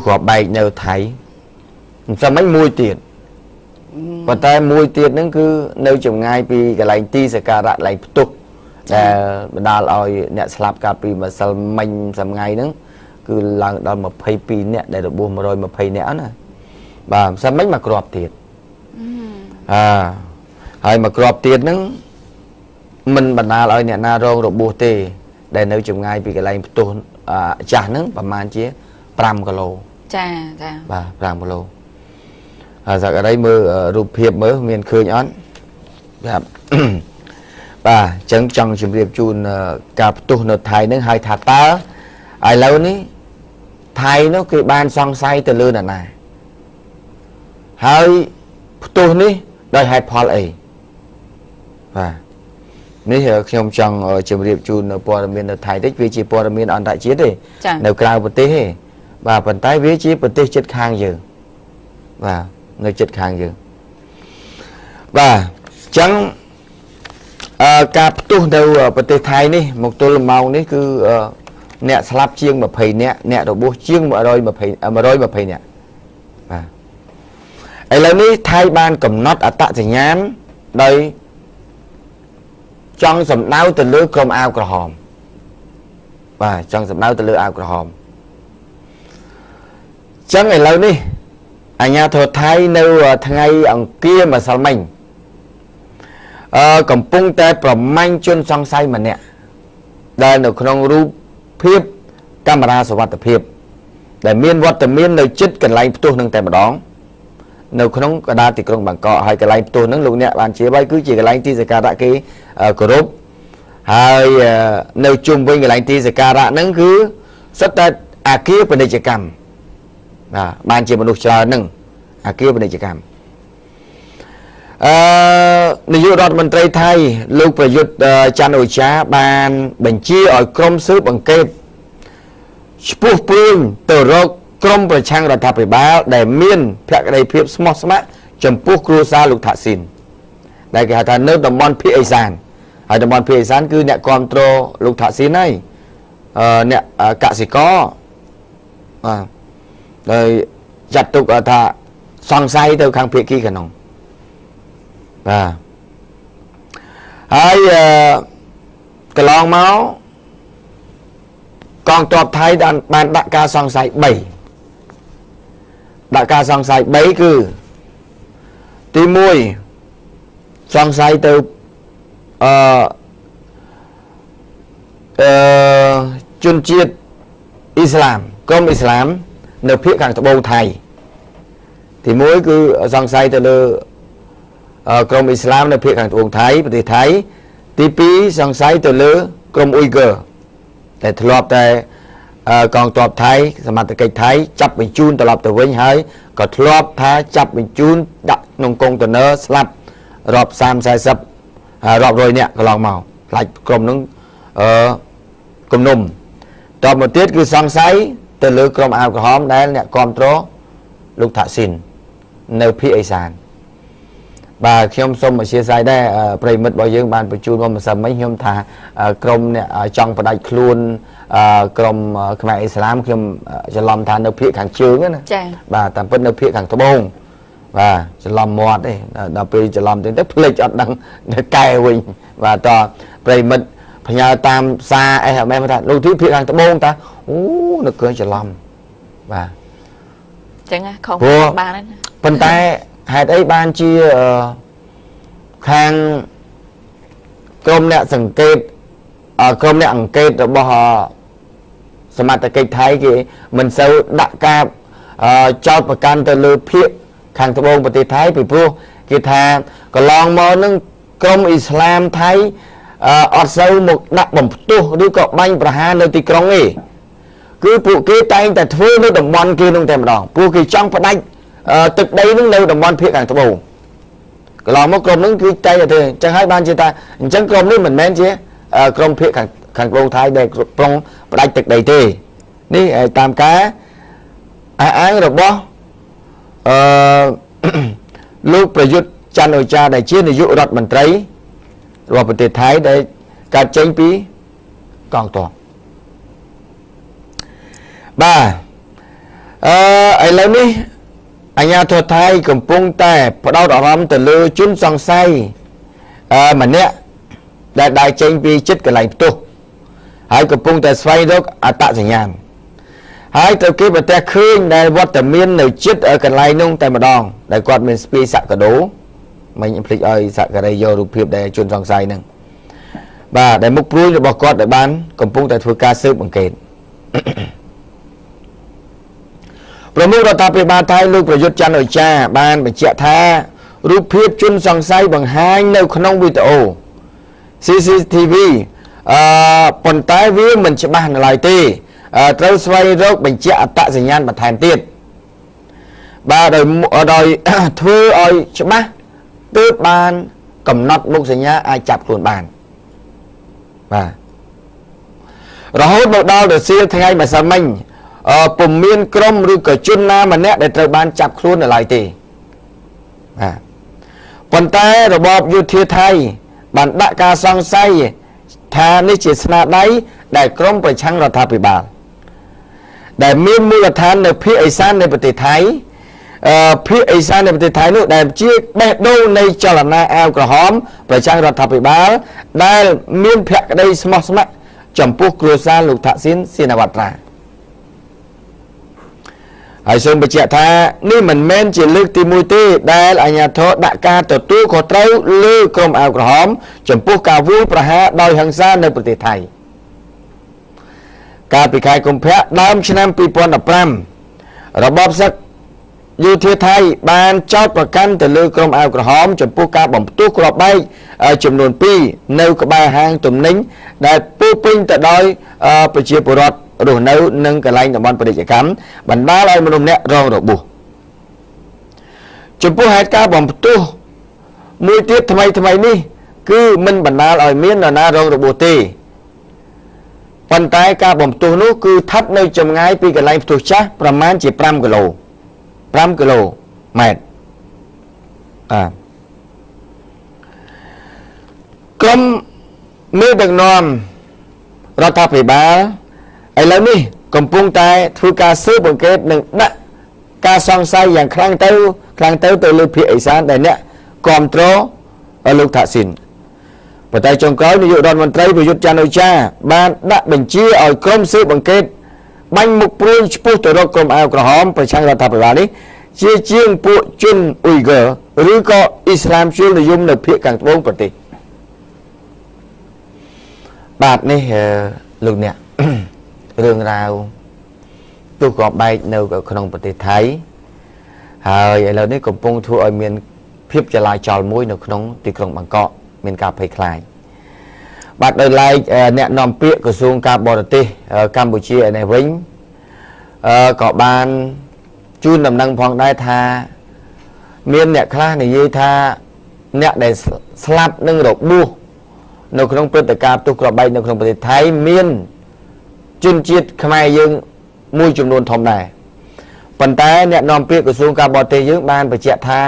គ្រាប់បែកនៅថៃមិនសមមិនមួយទៀតប៉ុន្តែមួយទៀតហ្នឹងគឺនៅចម្ងាយពីកន្លែងទីសក្ការៈកន្លែងផ្ទុះដែលបណ្ដាលឲ្យអ្នកស្លាប់កាលពីម្សិលមិញសម្ថ្ងៃហ្នឹងគឺឡើងដល់22នាក់ដែលរបួស120នាក់ណាបាទម្សិលមិញមកគ្រាប់ទៀតអើហើយមកគ្រាប់ទៀតហ្នឹងមិនបណ្ដាលឲ្យអ្នកណារងរបួសទេ ដែលនៅចម្ងាយពីកន្លែងផ្ទុះចាស់ហ្នឹងប្រហែលជា5គីឡូ ចាចា បាទ5គីឡូហើយសក្តីមើលរូបភាពមើលមានឃើញអត់បាទបាទអញ្ចឹងចង់ជម្រាបជូនការផ្ទុះនៅថៃហ្នឹងហើយថាតើឥឡូវនេះថៃនោះគេបានសង្ស័យទៅលើនរណាហើយផ្ទុះនេះដោយហេតុផលអីបាទនេះខ្ញុំចង់ជម្រាបជូននៅព័ត៌មាននៅថៃតិចវាជាព័ត៌មានអន្តរជាតិទេនៅក្រៅប្រទេសទេបាទប៉ុន្តែវាជាប្រទេសជិតខាងយើងបាទនៅជិតខាងយើងបាទអញ្ចឹងការផ្ទុះនៅប្រទេសថៃនេះមកទល់ម៉ោងនេះគឺអ្នកស្លាប់ជាង20នាក់អ្នករបួសជាង120 120នាក់បាទឥឡូវនេះថៃបានកំណត់អត្តសញ្ញាណដោយចង់សម្ដៅទៅលើក្រុមអាវក្រហមបាទចង់សម្ដៅទៅលើអាវក្រហមចឹងឥឡូវនេះអាជ្ញាធរថៃនៅថ្ងៃអង្គារម្សិលមិញកំពុងតែប្រមាញ់ជនសង្ស័យម្នាក់ដែលនៅក្នុងរូបភាពកាមេរ៉ាសុវត្ថិភាពដែលមានវត្តមាននៅជិតកន្លែងផ្ទុះនឹងតែម្ដងនៅក្នុងកណ្ដាលទីក្រុងបាងកកហើយកន្លែងផ្ទុះនឹងលោកអ្នកបានជ្រាបហើយគឺជាកន្លែងទីសក្ការៈគេគោរពហើយនៅជុំវិញកន្លែងទីសក្ការៈហ្នឹងគឺសុទ្ធតែអាគារពាណិជ្ជកម្មបាទបានជាមនុស្សច្រើនហ្នឹងអាគារពាណិជ្ជកម្មអឺនាយករដ្ឋមន្ត្រីថៃលោកប្រយុទ្ធច័ន្ទអូចាបានបញ្ជាឲ្យក្រុមស៊ើបអង្កេតឈ្មោះព្រួញទៅរកក្រុមប្រឆាំងរដ្ឋាភិបាលដែលមានភក្ដីភាពស្មោះស្ម័គ្រចំពោះគ្រួសារលោកថាក់ស៊ីនដែលគេហៅថានៅតំបន់ភាគឦសានហើយតំបន់ភាគឦសានគឺអ្នកគ្រប់គ្រងលោកថាក់ស៊ីនហើយអ្នកកសិករបាទដោយចាត់ទុកថាសង្ស័យទៅខាងភាគីក្នុងបាទហើយកន្លងមកកងទ័ពថៃបានដាក់ការសង្ស័យ3ដាក់ការសង្ស័យ3គឺទី1សង្ស័យទៅអឺអឺជនជាតិអ៊ីស្លាមក្រុមអ៊ីស្លាមនៅភាគខាងត្បូងថៃទី1គឺសង្ស័យទៅលើក្រុមអ៊ីស្លាមនៅភាគខាងត្បូងថៃប្រទេសថៃទី2សង្ស័យទៅលើក្រុមអ៊ុយហ្គើតែធ្លាប់តែកងទ័ពថៃសមត្ថកិច្ចថៃចាប់បញ្ជូនត្រឡប់ទៅវិញហើយក៏ធ្លាប់ថាចាប់បញ្ជូនដាក់ក្នុងកុងតឺន័រស្លាប់រាប់30 40រាប់រយនាក់កន្លងមកខ្លាចក្រុមនឹងអឺគំនុំតមកទៀតគឺសង្ស័យទៅលើក្រុមអាវក្រហមដែលអ្នកគ្រប់គ្រងលោកថាក់ស៊ីននៅភាគឦសានបាទខ្ញុំសូមអធិស្ឋានដែរប្រិមិត្តរបស់យើងបានបញ្ជូនមកម្សិលមិញខ្ញុំថាក្រុមអ្នកចង់ផ្ដាច់ខ្លួនក្រុមខ្មែរអ៊ីស្លាមខ្ញុំច្រឡំថានៅភាគខាងជើងណាបាទតាមពិតនៅភាគខាងត្បូងបាទច្រឡំមាត់ទេដល់ពេលច្រឡំទៅភ្លេចអត់ដឹងទៅកែវិញបាទតប្រិមិត្តផ្ញើតាមសារ SMS ថាលោកទីភាគខាងត្បូងតាអូនឹកឃើញច្រឡំបាទ ចឹងខុសបានណា ប៉ុន្តែហេតុអីបានជាខាងក្រុមអ្នកសង្កេតក្រុមអ្នកអង្កេតរបស់សមត្ថកិច្ចថៃគេមិនសូវដាក់ការចោតប្រកាន់ទៅលើភាគខាងត្បូងប្រទេសថៃពីព្រោះគេថាកន្លងមកនឹងក្រុមអ៊ីស្លាមថៃអត់សូវមកដាក់បំផ្ទុះឬក៏បាញ់ប្រហារនៅទីក្រុងទេគឺពួកគេតែងតែធ្វើនៅតំបន់គេនោះតែម្ដងពួកគេចង់ផ្ដាច់ទឹកដីនឹងនៅតំបន់ភាគខាងត្បូងកន្លងមកក្រុមនឹងគឺតែងតែធ្វើអញ្ចឹងហើយបានជាថាអញ្ចឹងក្រុមនេះមិនមែនជាក្រុមភាគខាងខាងត្បូងថៃដែលប្រុងផ្ដាច់ទឹកដីទេនេះតាមការអះអាងរបស់អឺលោកប្រយុទ្ធច័ន្ទអូចាដែលជានាយករដ្ឋមន្ត្រីរបស់ប្រទេសថៃដែលកើតចេញពីកងទ័ពបាទ ឥឡូវនេះអាជ្ញាធរថៃកំពុងតែផ្ដោតអារម្មណ៍ទៅលើជនសង្ស័យម្នាក់ដែលដើរចេញពីចិត្តកន្លែងផ្ទុះហើយកំពុងតែស្វែងរកអត្តសញ្ញាណហើយត្រូវគេប្រទះឃើញដែលវត្តមាននៅចិត្តកន្លែងនោះតែម្ដងដែលគាត់មានស្ពាយសក្កដោមិនភ្លេចឲ្យសក្ករីយករូបភាពដែលជនសង្ស័យហ្នឹងបាទដែលមុខព្រួយរបស់គាត់ដែលបានកំពុងតែធ្វើការស៊ើបអង្កេតប្រមុខរដ្ឋាភិបាលថៃលោកប្រយុទ្ធច័ន្ទអូចាបានបញ្ជាក់ថារូបភាពជនសង្ស័យបង្ហាញនៅក្នុងវីដេអូ CCTV ប៉ុន្តែវាមិនច្បាស់នៅឡើយទេត្រូវស្វែងរកបញ្ជាក់អត្តសញ្ញាណបន្ថែមទៀតបាទដោយធ្វើឲ្យច្បាស់ទើបបានកំណត់មុខសញ្ញាអាចចាប់ខ្លួនបានបាទរហូតមកដល់រសៀលថ្ងៃម្សិលមិញពុំមានក្រុមឬក៏ជនណាម្នាក់ដែលត្រូវបានចាប់ខ្លួននៅឡើយទេបាទប៉ុន្តែរបបយោធាថៃបានដាក់ការសង្ស័យថានេះជាស្នាដៃដែលក្រុមប្រឆាំងរដ្ឋាភិបាលដែលមានមូលដ្ឋាននៅភាគឦសាននៃប្រទេសថៃភាគឦសាននៃប្រទេសថៃនោះដែលជាបេះដូងនៃចលនាអាវក្រហមប្រឆាំងរដ្ឋាភិបាលដែលមានភក្តីស្មោះស្ម័គ្រចំពោះគ្រួសារលោកថាក់ស៊ីនស៊ីណាវ៉ាត្រាហើយសូមបញ្ជាក់ថានេះមិនមែនជាលើកទី1ទេដែលអាជ្ញាធរដាក់ការទទួលខុសត្រូវលើក្រុមអាវក្រហមចំពោះការវាយប្រហារដោយហិង្សានៅប្រទេសថៃកាលពីខែកុម្ភៈដើមឆ្នាំ2015របបសឹកយោធាថៃបានចោទប្រកាន់ទៅលើក្រុមអាវក្រហមចំពោះការបំផ្ទុះគ្រាប់បែកចំនួន2នៅក្បែរហាងទំនិញដែលពោពេញទៅដោយប្រជាពលរដ្ឋរស់នៅនឹងកន្លែងតំបន់ពាណិជ្ជកម្មបណ្ដាលឲ្យមនុស្សម្នាក់រងរបួសចំពោះហេតុការណ៍បំផ្ទុះមួយទៀតថ្មីថ្មីនេះគឺមិនបណ្ដាលឲ្យមាននរណារងរបួសទេប៉ុន្តែការបំផ្ទុះនោះគឺស្ថិតនៅចម្ងាយពីកន្លែងផ្ទុះចាស់ប្រមាណជា5គីឡូ5គីឡូម៉ែត្រក្រុមមេដឹកនាំរដ្ឋាភិបាលឥឡូវនេះកំពុងតែធ្វើការស៊ើបអង្កេតនិងដាក់ការសង្ស័យយ៉ាងខ្លាំងទៅខ្លាំងទៅទៅលើភាគឦសានដែលអ្នកគាំទ្រលោកថាក់ស៊ីនប៉ុន្តែចុងក្រោយនាយករដ្ឋមន្ត្រីប្រយុទ្ធច័ន្ទអូចាបានដាក់បញ្ជាឲ្យក្រុមស៊ើបអង្កេតបាញ់មុខព្រួយឆ្ពោះទៅរកក្រុមអាវក្រហមប្រឆាំងរដ្ឋាភិបាលនេះជាជាងពួកជនអ៊ុយហ្គរឬក៏អ៊ីស្លាមជ្រុលនិយមនៅភាគខាងត្បូងប្រទេសបាទនេះលោកអ្នករឿងរ៉ាវទោះក៏បែកនៅក្នុងប្រទេសថៃហើយឥឡូវនេះកំពុងធ្វើឲ្យមានភាពចលាចលមួយនៅក្នុងទីក្រុងបាងកកមានការភ័យខ្លាចបាទដោយឡែកអ្នកនាំពាក្យក្រសួងការបរទេសកម្ពុជាឯនេះវិញក៏បានជូនដំណឹងផងដែរថាមានអ្នកខ្លះនិយាយថាអ្នកដែលស្លាប់នឹងរបួសនៅក្នុងព្រឹត្តិការណ៍ផ្ទុះគ្រាប់បែកនៅក្នុងប្រទេសថៃមានជនជាតិខ្មែរយើងមួយចំនួនធំដែរប៉ុន្តែអ្នកនាំពាក្យក្រសួងការបរទេសយើងបានបញ្ជាក់ថា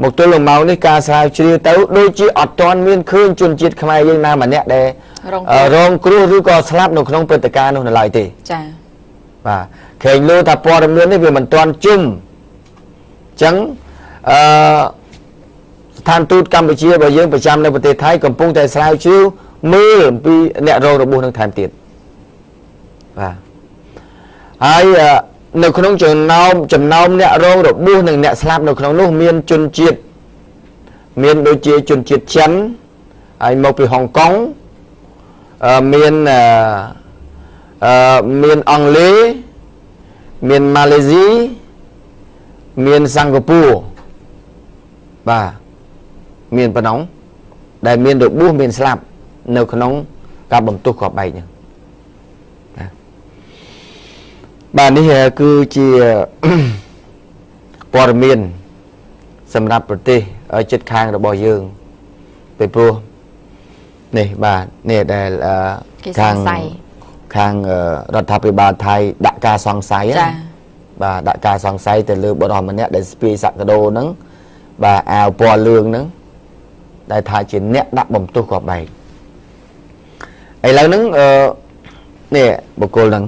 មកទល់នឹងម៉ោងនេះការស្រាវជ្រាវទៅដូចជាអត់ទាន់មានឃើញជនជាតិខ្មែរយើងណាម្នាក់ដែលរងគ្រោះឬក៏ស្លាប់នៅក្នុងព្រឹត្តិការណ៍នោះនៅឡើយទេចា៎បាទខេងលើថាព័ត៌មាននេះវាមិនទាន់ជុំអញ្ចឹងស្ថានទូតកម្ពុជារបស់យើងប្រចាំនៅប្រទេសថៃកំពុងតែស្រាវជ្រាវមើលអំពីអ្នករងរបួសនឹងថែមទៀតបាទហើយនៅក្នុងចំណោមអ្នករងរបួសនិងអ្នកស្លាប់នៅក្នុងនោះមានជនជាតិមានដូចជាជនជាតិចិនហើយមកពីហុងកុងមានអង់គ្លេសមានម៉ាឡេស៊ីមានសិង្ហបុរីបាទមានប៉ុណ្ណឹងដែលមានរបួសមានស្លាប់នៅក្នុងការបំផ្ទុះគ្រាប់បែកហ្នឹងបាទនេះគឺជាព័ត៌មានសម្រាប់ប្រទេសជិតខាងរបស់យើងពីព្រោះនេះបាទនេះដែលខាងរដ្ឋាភិបាលថៃដាក់ការសង្ស័យបាទដាក់ការសង្ស័យទៅលើបុរសម្នាក់ដែលស្ពាយសក្កដោហ្នឹងបាទអាវពណ៌លឿងហ្នឹងដែលថាជាអ្នកដាក់បំផ្ទុះគ្រាប់បែកឥឡូវហ្នឹងនេះបុគ្គលហ្នឹង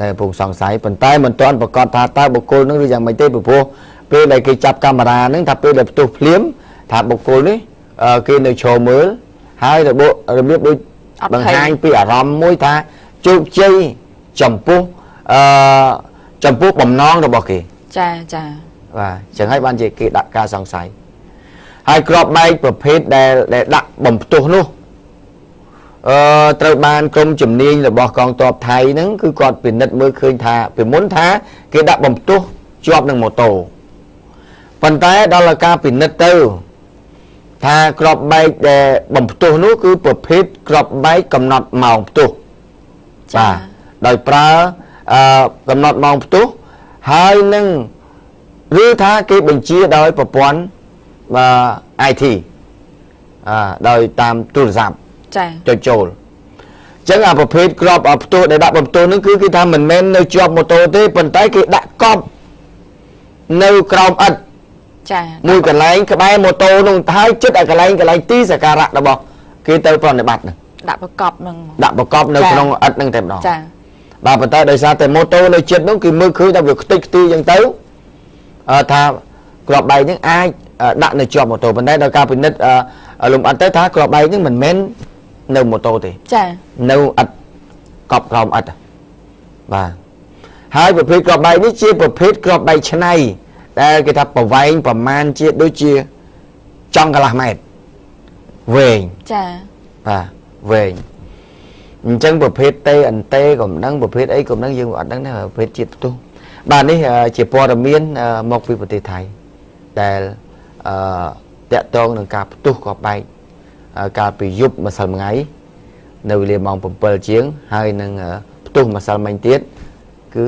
នៅកំពុងសង្ស័យប៉ុន្តែមិនទាន់ប្រកាសថាតើបុគ្គលនឹងឬយ៉ាងម៉េចទេពីព្រោះពេលដែលគេចាប់កាមេរ៉ាហ្នឹងថាពេលដែលផ្ទុះភ្លាមថាបុគ្គលនេះគេនៅឈរមើលហើយរបៀបរបៀបដូច អត់ភ័យ បង្ហាញពីអារម្មណ៍មួយថាជោគជ័យចំពោះអឺចំពោះបំណងរបស់គេ ចាចា បាទចឹងហើយបានជាគេដាក់ការសង្ស័យហើយក្របបែកប្រភេទដែលដែលដាក់បំផ្ទុះនោះអឺត្រូវបានក្រុមជំនាញរបស់កងទ័ពថៃហ្នឹងគឺគាត់ពិនិត្យមើលឃើញថាពីមុនថាគេដាក់បំផ្ទុះជាប់នឹងម៉ូតូប៉ុន្តែដល់ការពិនិត្យទៅថាក្របបែកដែលបំផ្ទុះនោះគឺប្រភេទក្របបែកកំណត់ម៉ោងផ្ទុះ ចា បាទដោយប្រើអឺកំណត់ម៉ោងផ្ទុះហើយនឹងឬថាគេបញ្ជាដោយប្រព័ន្ធបាទ IT អឺដោយតាមទូរស័ព្ទ ចា ចុចចូលអញ្ចឹងអាប្រភេទក្របអាផ្ទុះដែលដាក់បំផ្ទុះហ្នឹងគឺគេថាមិនមែននៅជាប់ម៉ូតូទេប៉ុន្តែគេដាក់កប់នៅក្រោមឥដ្ឋ ចា មួយកន្លែងក្បែរម៉ូតូនោះហើយចិត្តឲ្យកន្លែងកន្លែងទីសក្ការៈរបស់គេទៅប្រណិប័តហ្នឹង ដាក់ប្រកបនឹងហ្មង ដាក់ប្រកបនៅ ចា៎ ក្នុងឥដ្ឋហ្នឹងតែម្ដង ចា បាទប៉ុន្តែដោយសារតែម៉ូតូនៅចិត្តនោះគឺមើលឃើញថាវាខ្ទេចខ្ទីអញ្ចឹងទៅអឺថាក្របបែកហ្នឹងអាចដាក់នៅជាប់ម៉ូតូប៉ុន្តែដល់ការពិនិត្យអឺលំអិតទៅថាក្របបែកហ្នឹងមិនមែននៅម៉ូតូទេ ចា នៅឥដ្ឋកប់ក្រោមឥដ្ឋបាទហើយប្រភេទក្របបែកនេះជាប្រភេទក្របបែកឆ្នៃដែលគេថាប្រវែងប្រមាណជាដូចជាចង់កន្លះម៉ែត្រវែង ចា បាទវែងអញ្ចឹងប្រភេទ TNT ក៏មិនដឹងប្រភេទអីក៏មិនដឹងយើងក៏អត់ដឹងដែរប្រភេទជាតិផ្ទុះបាទនេះជាព័ត៌មានមកពីប្រទេសថៃដែលអឺតាក់ទងនឹងការផ្ទុះក៏បែកកាលពីយប់ម្សិលថ្ងៃនៅវេលាម៉ោង7ជាងហើយនឹងផ្ទុះម្សិលមិញទៀតគឺ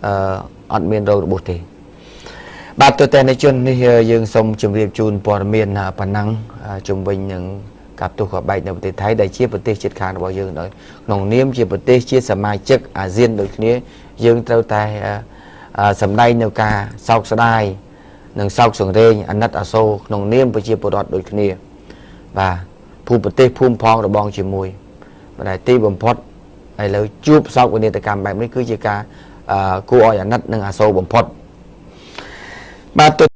អឺអត់មានរោគរបួសទេបាទទស្សនិកជននេះយើងសូមជម្រាបជូនព័ត៌មានប៉ុណ្ណឹងជំវិញនឹងការផ្ទុះគ្រាប់បែកនៅប្រទេសថៃដែលជាប្រទេសជិតខាងរបស់យើងដោយក្នុងនាមជាប្រទេសជាសមាជិកអាស៊ានដូចគ្នាយើងត្រូវតែសម្ដែងនៅការសោកស្ដាយនិងសោកសង្រេងអាណិតអាសូរក្នុងនាមប្រជាពលរដ្ឋដូចគ្នាបាទភូមិប្រទេសភូមិផងរបងជាមួយប៉ុន្តែទីបំផុតឥឡូវជួបសោកវិនាសកម្មបែបនេះគឺជាការគួរឲ្យអាណិតនិងអាសូរបំផុតបាទ។